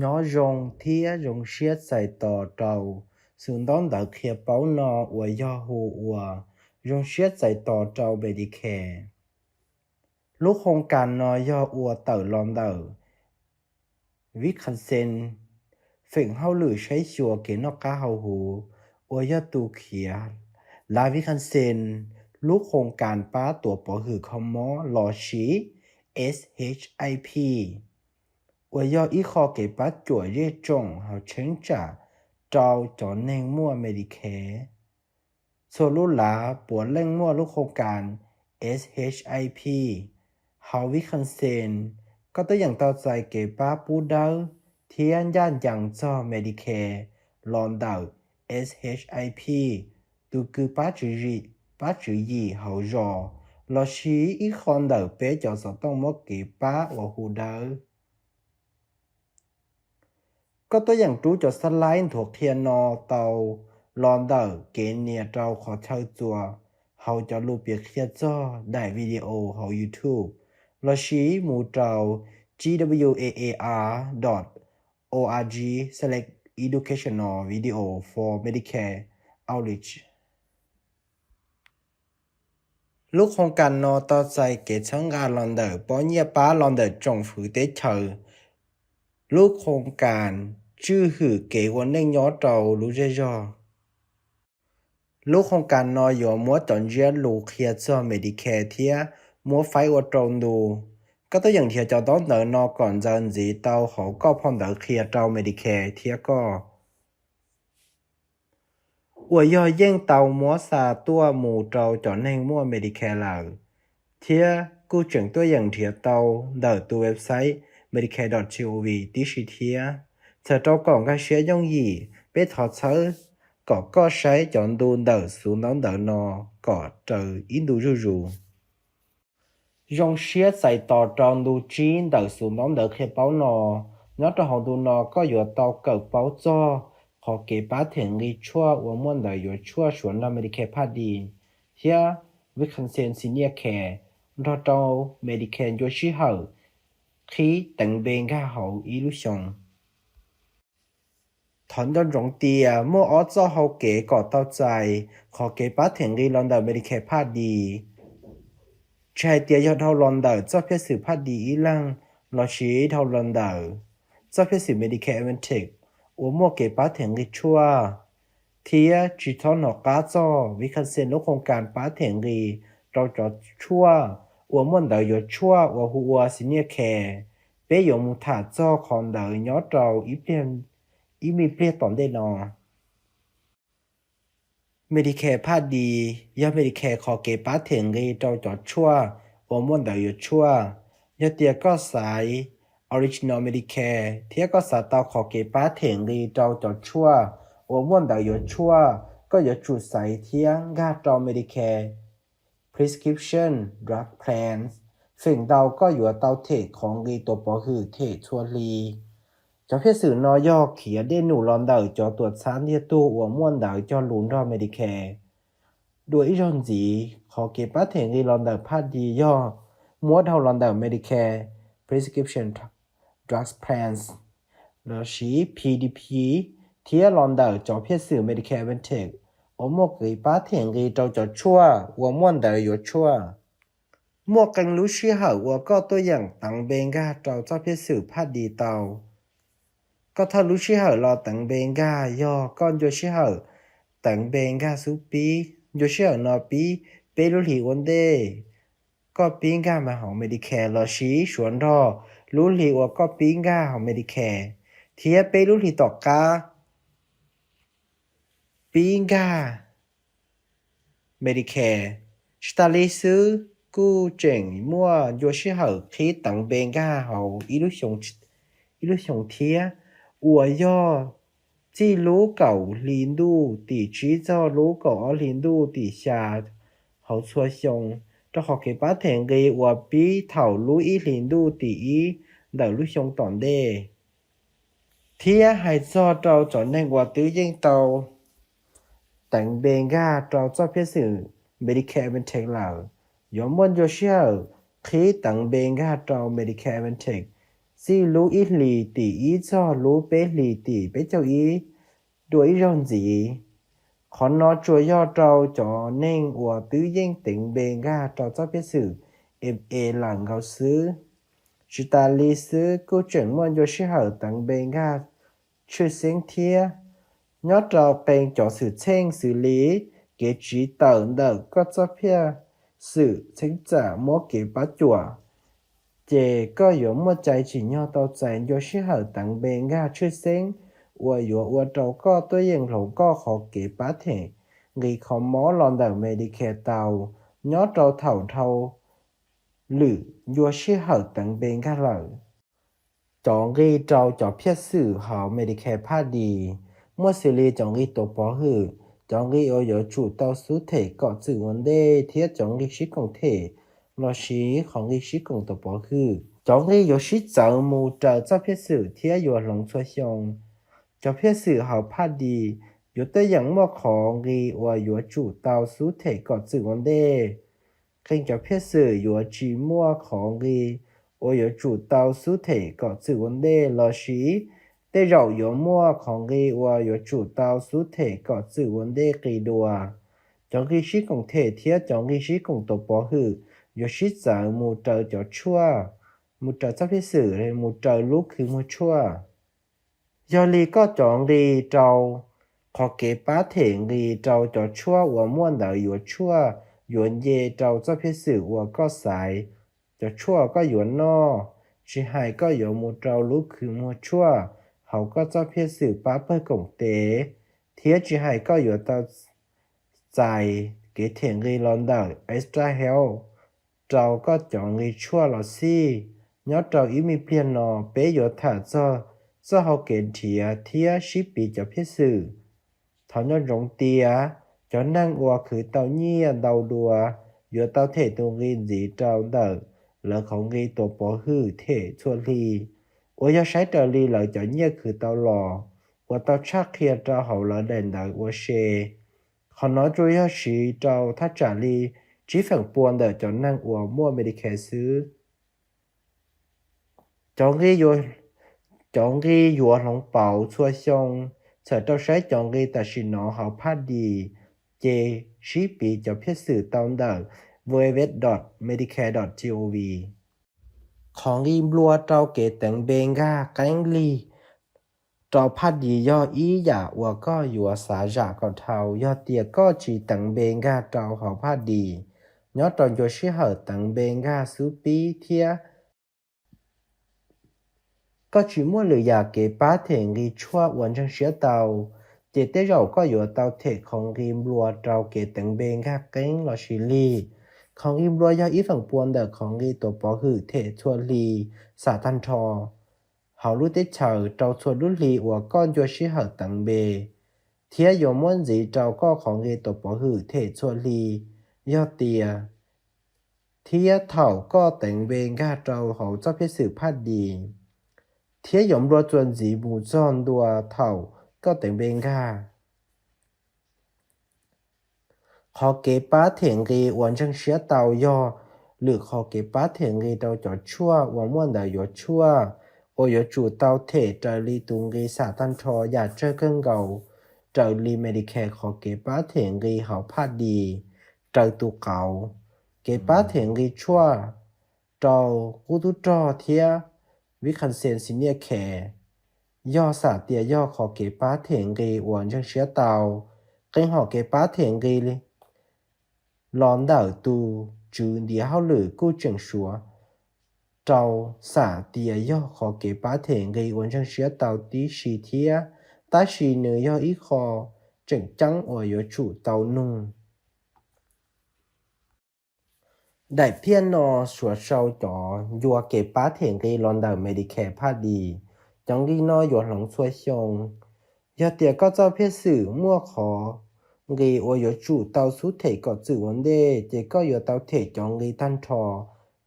Nyob zoo thiab zoo siab txais tos rau xwm ntaub ntawv qhia paub no uas yog hu ua zoo siab txais tos rau Medicare. Lub khoos kas no yog ua tawm los ntawm Wisconsin, feem hauj lwm saib xyuas kev noj qab haus huv uas yog tus khiav lav Wisconsin lub khoos kas pab tuav pov hwm kho mob los sis SHIP, uas yog ib qho kev pab cuam zej tsoom hauv cheeb tsam rau cov neeg muaj Medicare. Txhua lub lav puav leej muaj lub khoos kas SHIP. Hauv Wisconsin, koj twb yeej tau txais kev pab pub dawb thiab ncaj ncees txog Medicare los ntawm SHIP. Tus kws pab tswv yim hauv zos los sis ib qho ntawm peb cov xov tooj muab kev pab uas hu dawb. Koj twb yeej rub cov xab laib nthuav qhia no tau los ntawm kev nias rau qhov chaw txuas hauv cov lus piav qhia txog daim video hauv YouTube los sis mus rau gwaa dot org slash educational video for Medicare outreach. Lub khoos kas no tau txais kev txhawb nqa los ntawm pob nyiaj pab los ntawm tsoom fwv teb chaws. Lub khoos kas tswj hwm kev ua neej nyob rau lub zej zog. Lub khoos kas no yuav muab cov ntsiab lus qhia txog Medicare thiab muab faib ua rau ntu. Koj twb yeej nrhiav cov ntaub ntawv no kom ntxaws ntxiv tau hauv koj phau ntawv qhia rau Medicare thiab koj, uas yog yeej tau muab xa tuaj mus rau cov neeg muaj Medicare lawm, thiab kuj tseem tuaj yeem nrhiav tau ntawm tus website medicare dot gov tib si thiab. Txhawm rau kom nkag siab yooj yim, peb thov txhawb kom koj saib cov ntu ntawm xwm ntaub ntawv no kom raws ib ntu zuj zus. Zoo siab txais tos rau ntu tsib ntawm xwm ntaub ntawv qhia paub no. Nyob rau hauv ntu no koj yuav tau kawm paub txog qhov kev pab them nqi tshuaj uas muaj ntawv yuav tshuaj Suav nrog Medicare Part D thiab Wisconsin Senior Care, nrog rau Medicare ncua sij hawm qhib teev npe nkag hauv ib lub xyoo. Thov nco ntsoov tias muaj ob txoj hau kev kom tau txais qhov kev pab them nqi los ntawm Medicare Part D. Tsis hais tias yog dhau los ntawm txoj phiaj xwm Part D ib leeg los sis dhau los ntawm txoj phiaj xwm Medicare Advantage uas muaj kev pab them nqi tshuaj, thiab tsis txhob hnov qab txog Wisconsin lub khoos kas pab them nqi rau cov tshuaj uas muaj ntawv yuav tshuaj uas hu ua Senior Care. Peb yuav mus tham txog qhov ntawd nyob rau ib me pliag tom ntej no. Medicare Part D yog Medicare qhov kev pab them nqi rau cov tshuaj uas muaj ntawv yuav tshuaj. Yog tias koj xaiv Original Medicare thiab koj xav tau qhov kev pab them nqi rau cov tshuaj uas muaj ntawv yuav tshuaj, koj yuav tsum xaiv thiab nkag rau Medicare Prescription Drug Plans, feem ntau koj yuav tau them qhov nqi tuav pov hwm them txhua hli. Cov phiaj xwm no yog khiav dej num los ntawm cov tuam txhab ntiag tug uas muaj ntawv cog lus nrog Medicare. Dua ib zaug ntxiv, qhov kev pab them nqi los ntawm Part D yog muab dhau los ntawm Medicare Prescription Drug Plans los sis P D P thiab los ntawm cov phiaj xwm Medicare Advantage uas muaj kev pab them nqi rau cov tshuaj uas muaj ntawv yuav tshuaj. Muaj qee lub sij hawm uas koj tuaj yeem teev npe nkag rau txoj phiaj xwm Part D tau. Koj thawj lub sij hawm los teev npe nkag yog koj ncua sij hawm teev npe nkag xub pib. Ncua sij hawm no pib peb lub hlis ua ntej koj pib nkag mus hauv Medicare los sis suav nrog lub hli uas koj pib nkag hauv Medicare, thiab peb lub hlis tom qab pib nkag Medicare. Tsis tas li xwb, kuj tseem muaj ncua sij hawm qhib teev npe nkag hauv ib lub xyoo thiab, uas yog txij lub kaum hli ntuj tim tsib txog lub kaum ob hli ntuj tim xya hauv txhua xyoo, rau qhov kev pab them nqi uas pib thaum lub ib hlis ntuj tim ib ntawm lub xyoo tom ntej. Thiab hais txog rau cov neeg uas twb yeej tau teev npe nkag rau txoj phiaj xwm Medicare Advantage lawm, yuav muaj ncua sij hawm qhib teev npe nkag rau Medicare Advantage txij lub ib hlis tim ib txog lub peb hlis tim peb caug ib dua ib zaug ntxiv. Qhov no tsuas yog rau cov neeg uas twb yeej teev npe nkag rau txoj phiaj xwm M A lawm nkaus xwb. Tsis tas li xwb, kuj tseem muaj ncua sij hawm teev npe nkag tshwj xeeb thiab. Nyob rau qee cov xwm txheej xws li kev tsiv tawm ntawm koj txoj phiaj xwm txheeb txam muab kev pab cuam, ces koj yuav muaj cai tsim nyog tau txais ncua sij hawm teev npe nkag tshwj xeeb uas yuav ua rau koj tuaj yeem hloov koj qhov kev pab them nqi kho mob los ntawm Medicare tau nyob rau thaum dhau lwm ncua sij hawm teev npe nkag lawm. Cov nqi rau cov phiaj xwm hauv Medicare Part D muaj xws li cov nqi tuav pov hwm, cov nqi uas yuav tsum tau xub them kom txwm ua ntej thiab cov nqi sib koom them lossis qhov nqi sib koom tuav pov hwm. Cov nqi yuav sib txawv mus raws txoj phiaj xwm thiab yuav hloov txhua xyoo. Cov phiaj xwm hauv Part D yuav tuaj yeem muaj qhov nqi uas yuav tsum tau xub them kom txwm ua ntej. Qee cov phiaj xwm yuav tsis muaj qhov nqi uas yuav tsum tau xub them kom txwm ua ntej lossis tej zaum yuav muaj qhov nqi uas yuav tsum tau xub them kom txwm ua ntej qis dua. Cov nqi sib koom them thiab cov nqi sib koom tuav pov hwm yuav sib txawv mus raws cov tshuaj, mus raws txoj phiaj xwm, mus raws lub khw muag tshuaj. Yog li koj cov nqi rau qhov kev pab them nqi rau cov tshuaj uas muaj ntawd yuav tshuaj, yuav nce rau txoj phiaj xwm uas koj xaiv, cov tshuaj koj yuav noj, tsis hais koj yuav mus rau lub khw muag tshuaj hauv koj txoj phiaj xwm pab pawg koom tes, thiab tsis hais koj yuav tau txais kev them nqi los ntawm Extra Health rau koj cov nqi tshuaj los xij. Nyob rau ib me pliag no, peb yuav tham txog txoj hau kev nrhiav thiab sib piv cov phiaj xwm. Thov nco ntsoov tias cov neeg uas khwv tau nyiaj ntau dua yuav tau them tus nqi ntxiv rau ntawm lawv qhov nqi tuav pov hwm them txhua hli, uas yog saib raws li lawv cov nyiaj khwv tau los uas tau tshaj qhia rau hauv lawv daim ntawv ua se. Qhov no tsuas yog siv rau thaj tsam li tsib feem pua ntawm cov neeg uas muaj Medicare xwb. Cov nqi yuav hloov pauv txhua xyoo. Txhawm rau saib cov nqi tam sim no hauv Part D, ces sib piv cov phiaj xwm tau ntawm www dot medicare dot gov. Qhov nqi nplua rau kev teev npe nkag qeeb lig rau Part D yog ib yam uas koj yuav xav zam kom dhau yog tias koj tsis teev npe nkag rau hauv Part D nyob rau ncua sij hawm teev npe nkag xub pib thiab koj tsis muaj lwm yam kev pab them nqi tshuaj uas ntseeg siab tau, ces tej zaum koj yuav tau them qhov nqi nplua rau kev teev npe nkag qeeb los sis lig. Qhov nqi nplua yog ib feem pua ntawm qhov nqi tuav pov hwm them txhua hli xam tag nrho hauv lub teb chaws rau txhua lub hli uas koj ncua sij hawm teev npe, thiab yuav muab ntxiv rau koj qhov nqi tuav pov hwm them txhua hli yog tias thiab thaum koj teev npe nkag rau hauv txoj phiaj xwm Part D, thiab yuav nplua txuas ntxiv mus txog ntua thaum koj teev npe nkag. Qhov kev pab them nqi uas ntseeg siab tau yog lwm qhov kev pab them nqi rau cov tshuaj uas muaj ntawv yuav tshuaj uas yuav tsum tau them raws li tus nqi xam tag nrho yam tsawg kawg nkaus raws li Medicare qhov kev pab them nqi hauv Part D raws tus qauv. Kev pab them nqi tshuaj rau qub tub rog thiab Wisconsin Senior Care yog xam tias yog qhov kev pab them nqi uas ntseeg siab tau. Qee hom kev pab them nqi los ntawm tus tswv ntiav hauj lwm kuj tseem suav rau xam tias yog qhov kev pab them nqi uas ntseeg siab tau tib si thiab, tab sis nws yog ib qho tseem ceeb uas yuav tsum tau nug. Daim phiaj no suav sau cov ncua kev pab them nqi los ntawm Medicare Part D. Cov nqi no yuav hloov txhua xyoo. Yog tias koj txoj phiaj xwm muaj qhov nqi uas yuav tsum tau xub them kom txwm ua ntej, ces koj yuav tau them cov nqi tag nrho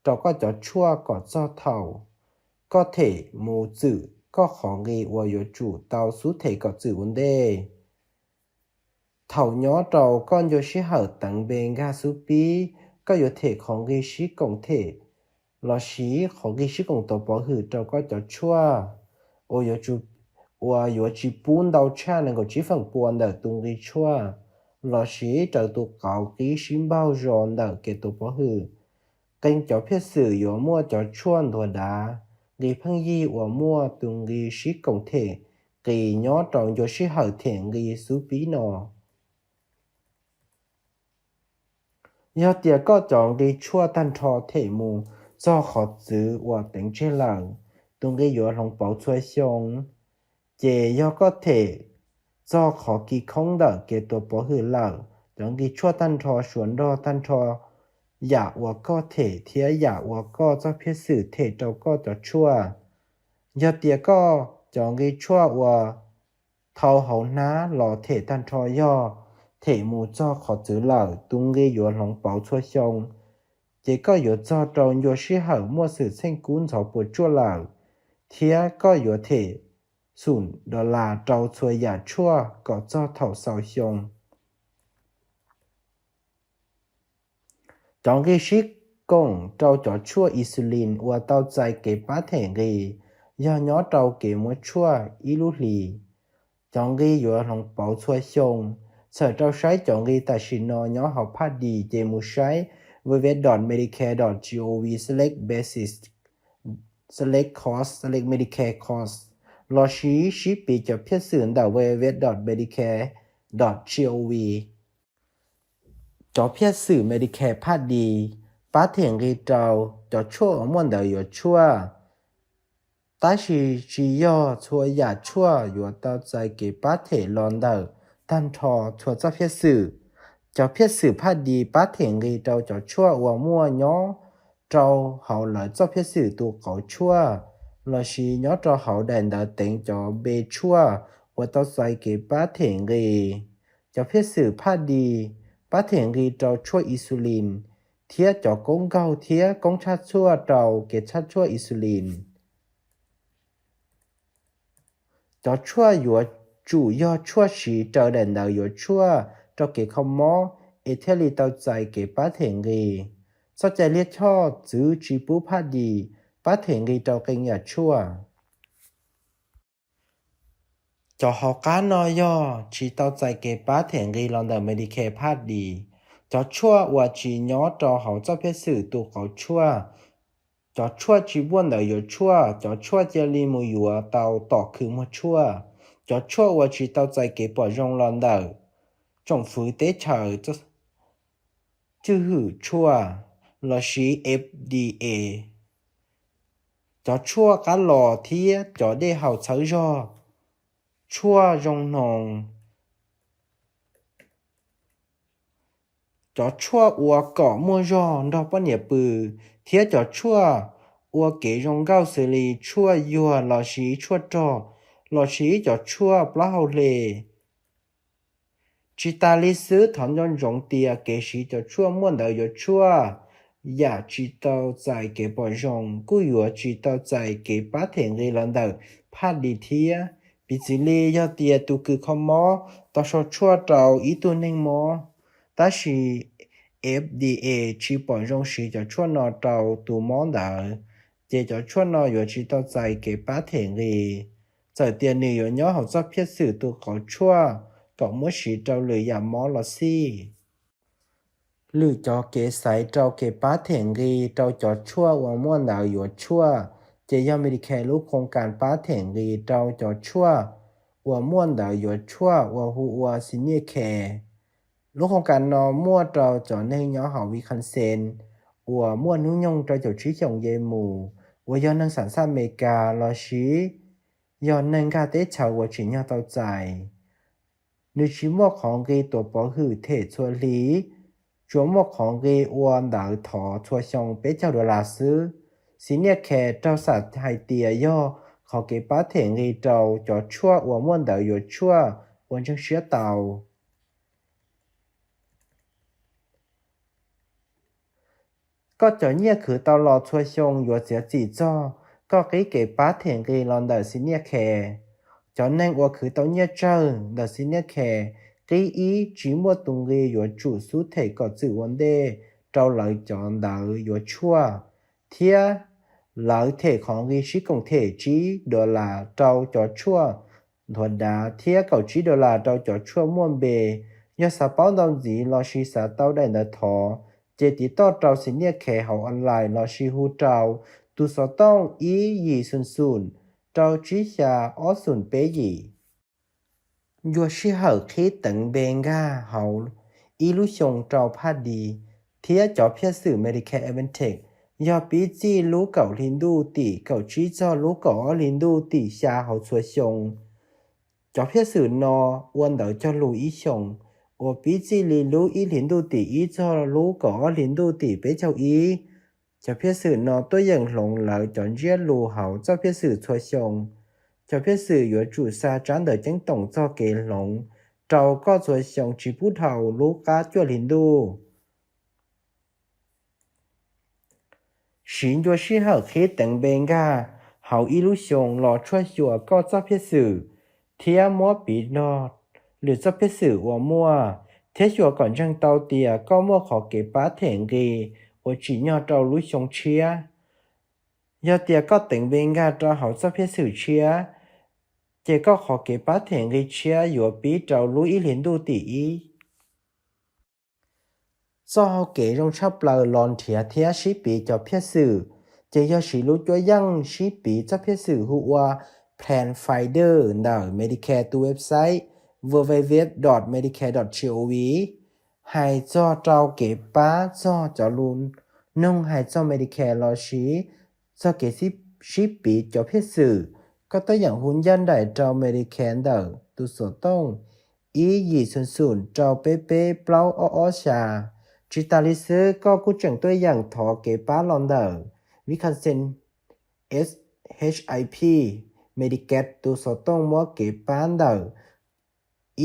rau koj cov tshuaj kom txog thaum koj them mus txwm koj qhov nqi uas yuav tsum tau xub them kom txwm ua ntej. Thaum nyob rau koj ncua sij hawm teev npe nkag xub pib, koj yuav them qhov nqi sib koom them lossis qhov nqi sib koom tuav pov hwm rau koj cov tshuaj uas yuav tsis pub ntau tshaj nees nkaum tsib feem pua ntawm tus nqi tshuaj, lossis raws tus qauv qib sib npaug zos ntawm kev tuav pov hwm. Qee cov phiaj xwm yuav muaj cov tshuaj ntuas dav, nqi pheej yig uas muaj tus nqi sib koom them qis nyob rau ncua sij hawm them nqi xub pib no. Yog tias koj cov nqi tshuaj tag nrho them mus txog qhov txwv uas teev tseg lawm, tus nqi yuav hloov pauv txhua xyoo. Ces yog koj them txog qhov kis khoob ntawm kev tuav pov hwm lawm, cov nqi tshuaj tag nrho suav nrog tag nrho yam uas koj them thiab yam uas koj txoj phiaj xwm them rau koj cov tshuaj. Yog tias koj cov nqi tshuaj uas thau hauv hnab los them tag nrho yog them mus txog qhov txwv lawm, tus nqi yuav hloov pauv txhua xyoo, ces koj yuav txog rau ncua sij hawm muaj xwm txheej kub ntxhov puas tsuaj lawm, thiab koj yuav them xum dollar rau txhua yam tshuaj kom txog thaum xaus xyoo. Cov nqi sib koom rau cov tshuaj insulin uas tau txais kev pab them nqi yog nyob rau kev muab tshuaj ib lub hlis. Cov nqi yuav hloov pauv txhua xyoo. Txhawm rau saib cov nqi tam sim no nyob hauv PHAP-D ces mus saib www dot medicare dot gov slash basic slash cost slash medicare cost, lossis sib piv cov phiaj xwm ntawm www dot medicare dot gov. Cov phiaj xwm Medicare PHAP-D pab them nqi rau cov tshuaj uas muaj ntawv yuav tshuaj, tab sis tsis yog txhua yam tshuaj yuav tau txais kev pab them los ntawm tag nrho txhua txoj phiaj xwm. Cov phiaj xwm PHAP-D pab them nqi rau cov tshuaj uas muaj nyob rau hauv lawv txoj phiaj xwm tus qauv tshuaj lossis nyob rau hauv daim ntawv teev cov npe tshuaj uas tau txais kev pab them nqi. Cov phiaj xwm PHAP-D pab them nqi rau tshuaj insulin thiab cov koob nkaug thiab koob tshaj tshuaj rau kev tshaj tshuaj insulin. Cov tshuaj yuav tsum yog tshuaj siv raws daim ntawv yuav tshuaj rau kev kho mob es thiaj li tau txais kev pab them nqi. Txoj cai liab choj txwv tsis pub PHAP-D pab them nqi rau qee yam tshuaj. Cov hauv qab no yog tsis tau txais kev pab them nqi los ntawm Medicare PHAP-D. Cov tshuaj uas tsis nyob rau hauv txoj phiaj xwm tus qauv tshuaj, cov tshuaj tsis muaj ntawv yuav tshuaj, cov tshuaj cia li mus yuav tau tom khw muag tshuaj, cov tshuaj uas tsis tau txais kev pom zoo los ntawm tsoom fwv teb chaws tswj hwm tshuaj lossis F D A, cov tshuaj qab los thiab cov dej haus txhawv zog, tshuaj zoo hnoos, cov tshuaj ua kom muaj zog nrog poj niam pw, thiab cov tshuaj ua kev zoo nkauj xws li tshuaj yuag lossis tshuaj rog lossis cov tshuaj plaub hau hle. Tsis tas li xwb, thov nco ntsoov tias kev siv cov tshuaj muaj ntawv yuav tshuaj yam tsis tau txais kev pom zoo kuj yuav tsis tau txais kev pab them nqi los ntawm PHAP-D thiab. Piv txwv li yog tias tus kws kho mob tau sau tshuaj rau ib tug neeg mob, tab sis F D A tsis pom zoo siv cov tshuaj no rau tus mob ntawd, ces cov tshuaj no yuav tsis tau txais kev pab them nqi, txawm tias nws yuav nyob hauv txoj phiaj xwm tus qauv tshuaj kom muab siv rau lwm yam mob los xij. Lwm cov kev xaiv rau kev pab them nqi rau cov tshuaj uas muaj ntawv yuav tshuaj, ces yog Medicare lub koom kas pab them nqi rau cov tshuaj uas muaj ntawv yuav tshuaj uas hu ua Senior Care. Lub koom kas no muaj rau cov neeg nyob hauv Wisconsin uas muaj hnub nyoog rau caum tsib xyoos ye mus, uas yog neeg xam xaj Amelikas lossis yog neeg nkag teb chaws uas tsim nyog tau txais. Nws tsis muaj qhov nqi tuav pov hwm them txhua hli, tsuas muaj qhov nqi ua ntawv thov txhua xyoo peb caug dollar xwb. Senior Care raug xam hais tias yog qhov kev pab them nqi rau cov tshuaj uas muaj ntawv yuav tshuaj uas ntseeg siab tau. Koj cov nyiaj khwv tau los txhua xyoo yuav txiav txim txog koj qib kev pab them nqi los ntawm Senior Care. Cov neeg uas khwv tau nyiaj tsawg ntawm Senior Care qib ib tsis muaj tus nqi yuav tsum xub them kom txwm ua ntej rau lawv cov ntawv yuav tshuaj, thiab lawv them qhov nqi sib koom them tsib dollar rau cov tshuaj nthuav dav thiab kaum tsib dollar rau cov tshuaj muaj npe. Yog xav paub ntau ntxiv lossis xav tau daim ntawv thov, ces tiv toj rau Xim Niaj Khev hauv online lossis hu rau tus xov tooj ib yim xoom xoom rau tsib xya ob xoom peb yim. Ncua sij hawm qhib teev npe nkag hauv ib lub xyoo rau Part D thiab cov phiaj xwm Medicare Advantage yog pib txij lub kaum hli ntuj tim kaum tsib txog lub kaum ob hli ntuj tim xya hauv txhua xyoo. Cov phiaj xwm no ua ntawv cog lus ib xyoos, uas pib txij li lub ib hlis ntuj tim ib txog lub kaum ob hlis ntuj tim peb caug ib. Cov phiaj xwm no tuaj yeem hloov lawv cov ntsiab lus hauv txoj phiaj xwm txhua xyoo. Cov phiaj xwm yuav tsum xa tsab ntawv ceeb toom txog kev hloov rau koj txhua xyoo tsis pub dhau lub qab cuaj hli ntuj. Siv ncua sij hawm qhib teev npe nkag hauv ib lub xyoo los tshuaj xyuas koj txoj phiaj xwm thiab muab piv nrog lwm txoj phiaj xwm uas muaj, thiab xyuas kom ntseeg tau tias koj muaj qhov kev pab them nqi uas tsim nyog rau lub xyoo tshiab. Yog tias koj teev npe nkag rau hauv txoj phiaj xwm tshiab, ces koj qhov kev pab them nqi tshiab yuav pib rau lub ib hlis ntuj tim ib. Txoj hau kev zoo tshaj plaws los nrhiav thiab sib piv cov phiaj xwm ces yog siv lub cuab yeej sib piv txoj phiaj xwm hu ua Plan Finder ntawm Medicare tus website www dot medicare dot gov, hais txog rau kev pab txog cov lus noog hais txog Medicare lossis txog kev sib piv cov phiaj xwm. Koj tuaj yeem hu ncaj nraim rau Medicare ntawm tus xov tooj ib yim xoom xoom rau peb peb plaub ob ob xya. Tsis tas li xwb, koj kuj tseem tuaj yeem thov kev pab los ntawm Wisconsin S H I P Medicaid tus xov tooj muab kev pab ntawm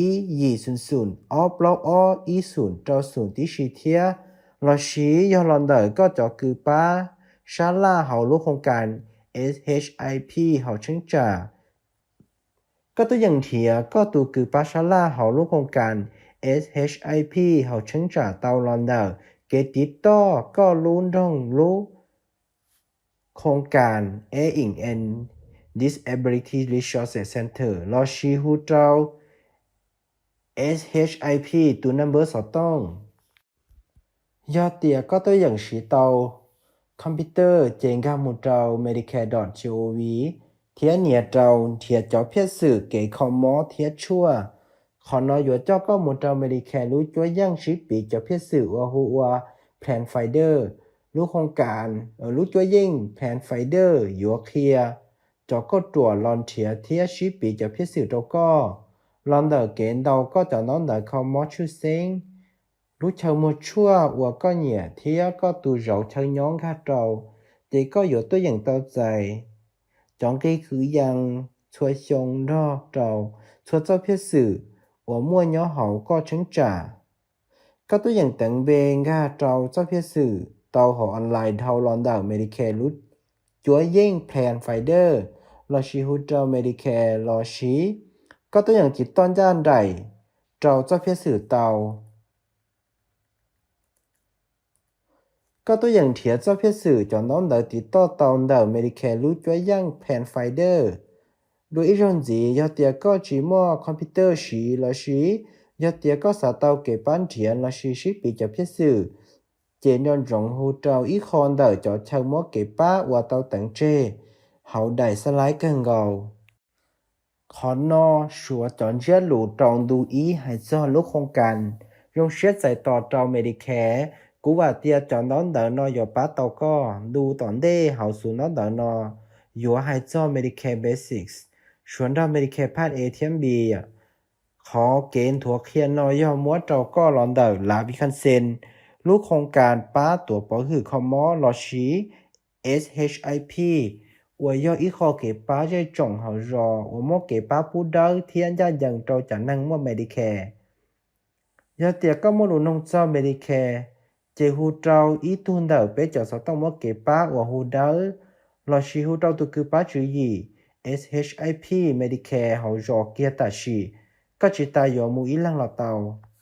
ib yim xoom xoom ob plaub ob ib xoom rau xoom tib si thiab, lossis yog los ntawm koj cov kws pab sab laj hauv lub khoos kas S H I P hauv cheeb tsam. Koj tuaj yeem nrhiav koj tus kws pab sab laj hauv lub khoos kas S H I P hauv cheeb tsam tau los ntawm kev tiv toj koj lub nroog lub khoos kas Aging and Disability Resource Center lossis hu rau S H I P tus number xov tooj. Yog tias koj tuaj yeem siv tau computer ces nkag mus rau medicare dot gov thiab nias rau nrhiav cov phiaj xwm kev kho mob thiab tshuaj. Qhov no yuav coj koj mus rau Medicare lub cuab yeej sib piv cov phiaj xwm uas hu ua Plan Finder. Lub khoos kas, lub cuab yeej Plan Finder yuav qhia cov kauj ruam los nrhiav thiab sib piv cov phiaj xwm rau koj los ntawm kev ntaus koj cov ntaub ntawv kho mob tshwj xeeb, lub chaw muag tshuaj uas koj nyiam thiab koj tus zauv chaw nyob nkag rau, ces koj yuav tuaj yeem tau txais cov nqi kwv yees txhua xyoo nrog rau txhua txoj phiaj xwm uas muaj nyob hauv koj cheeb tsam. Koj tuaj yeem teev npe nkag rau txoj phiaj xwm tau hauv online dhau los ntawm Medicare lub cuab yeej Plan Finder lossis hu rau Medicare lossis koj tuaj yeem tiv toj ncaj nraim rau txoj phiaj xwm tau. Koj tuaj yeem nrhiav txoj phiaj xwm cov ntaub ntawv tiv toj tau ntawm Medicare lub cuab yeej Plan Finder. Dua ib zaug ntxiv, yog tias koj tsis muaj computer siv lossis yog tias koj xav tau kev pab nrhiav lossis sib piv cov phiaj xwm, ces nco ntsoov hu rau ib qho ntawm cov chaw muab kev pab uas tau teev tseg hauv daim xab laib kawg nkaus. Qhov no suav cov ntsiab lus rau ntu ib hais txog lub khoos kas. Zoo siab txais tos rau Medicare. Kuv vam tias cov ntaub ntawv no yuav pab tau koj. Ntu tom ntej hauv xub ntaub ntawv no yuav hais txog Medicare Basics, suav nrog Medicare Part A thiab B. Qhov kev nthuav qhia no yog muab rau koj los ntawm lav Wisconsin lub khoos kas pab tuav pov hwm kho mob lossis S H I P, uas yog ib qho kev pab zej tsoom hauv zos uas muab kev pab pub dawb thiab ncaj ncees rau cov neeg muaj Medicare. Yog tias koj muaj lus noog txog Medicare, ces hu rau ib tug ntawm peb cov xov tooj muab kev pab uas hu dawb lossis hu rau tus kws pab tswv yim S H I P Medicare hauv zos kiag tam sim. Koj tsis tas yuav mus ib leeg los tau.